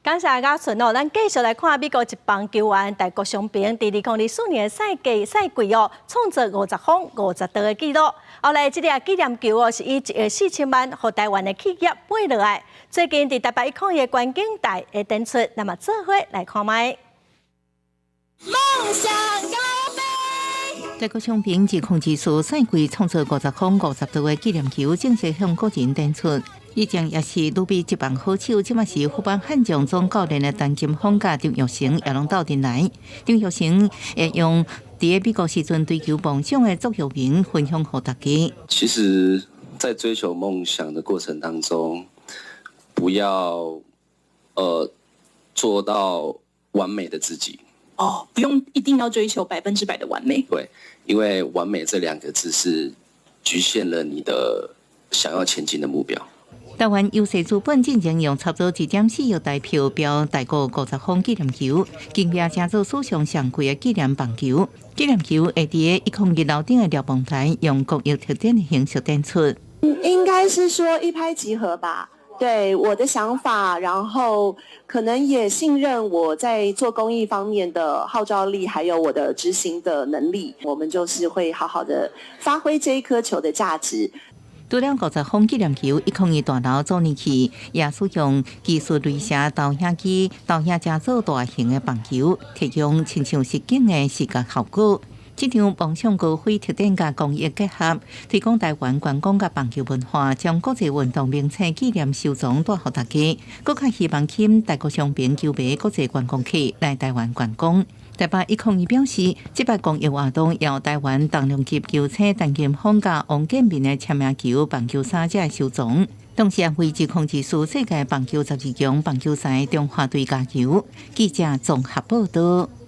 感謝阿順哦，咱繼續來看美國職棒球員大谷翔平，佇2024年的賽季賽季哦，創造50轟50盜的紀錄。後來這個紀念球哦，是以1億4000萬予台灣的企業買落來。最近佇台北101的觀景台會展出，那麼做伙來看覓。夢想高飛。大谷翔平2024賽季創造50轟50盜的紀念球，正式向國人展出。以前也是旅美職棒好手，這馬是富邦悍將總教練的陳金鋒佮張育成也攏鬥陣來。張育成會用佇美國時陣追求夢想的座右銘分享予大家。其實，在追求夢想的過程當中，不要做到完美的自己。哦，不用一定要追求100%的完美。對，因為完美這兩個字是局限了你的想要前進的目標。台灣優勢資本進前用差不多1.4億台票標大谷50轟紀念球，競標成做史上上貴的紀念棒球。紀念球會佇101樓頂的瞭望台，用國益特展的形式展出。應該是說一拍即合吧。對我的想法，然後可能也信任我在做公益方面的號召力，還有我的執行的能力，我們就是會好好的發揮這一顆球的價值。除了50轟紀念球，101大樓阻尼器也使用技術雷射投影機投影成做大型的棒球，提供親像實景的視覺效果。這場夢想高飛特展佮公益結合，推廣台灣觀光佮棒球文化，將國際運動明星紀念收藏帶予大家，閣較希望吸引大谷翔平球迷、國際觀光客來台灣觀光。台北101表示，這擺公益活動由台灣重量級球星陳金鋒佮王建民的簽名球、棒球衫遮收藏，同時也為2024世界棒球十二強棒球賽中華隊加油。記者綜合報道。